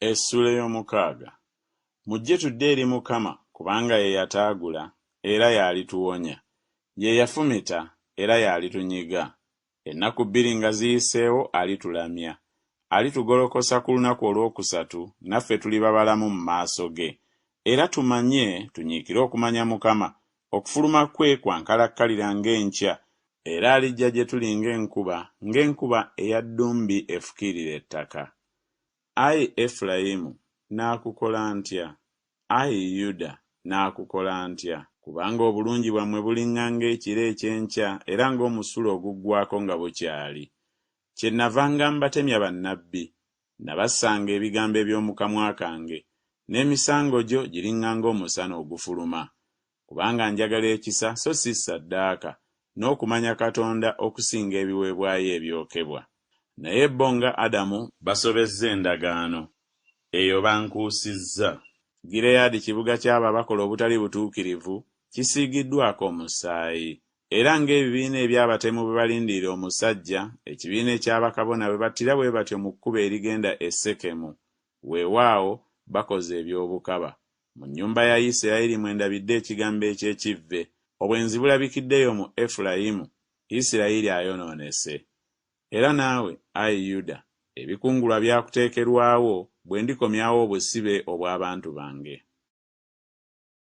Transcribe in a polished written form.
Essuula ey'omukaaga. Mujje tudde eri Mukama, kubanga ye yataagula, era y'alituwonya. Ye yafumita, era y'alitunyiga. Ennaku bbiri nga ziyiseewo alitulamya. Alitugolokosa ku lunaku olwokusatu, naffe tuliba balamu mu maaso ge. Era tumanye, tunyiikire okumanya Mukama. Okufuluma kwe kwa nkalakkalira ng'enkya, era alijja gye tuli ng'enkuba, ng'enkuba eya ddumbi efukiirira ettaka. Ayi Efulayimu, naakukola ntya? Ayi Yuda, naakukola ntya? Kubanga obulungi bwammwe buliŋŋanga ekire eky'enkya era ng'omusulo oguggwaako nga bukyali. Kyennavanga mbatemya bannabbi, nabassanga ebigambo eby'omu kamwa kange, n'emisango gyo giriŋŋanga omusana ogufuluma. Kubanga njagala ekisa so si ssaddaaka, n'okumanya Katonda okusinga ebiweebwayo ebyokebwa. Naye bo nga Adamu basobezza endagaano. Eyo bankuusizza. Gireyaadi kibuga ky'abo abakola obutali butuukirivu, kisiigiddwako omusaayi. Era ng'ebibiina eby'abatemu bwe balindirira omusajja, ekibiina ekya bakabona bwe battira bwe batyo mu kkubo erigenda e Sekemu, weewaawo, bakoze eby'obukaba. Mu nnyumba ya Isirayiri mwe ndabidde ekigambo eky'ekivve, obwenzi bulabikidde eyo mu Efulayimu, Isirayiri ayonoonese. Era naawe, ayi Yuda, ebikungulwa byakuteekerwawo bwe ndikomyawo obusibe obw'abantu bange.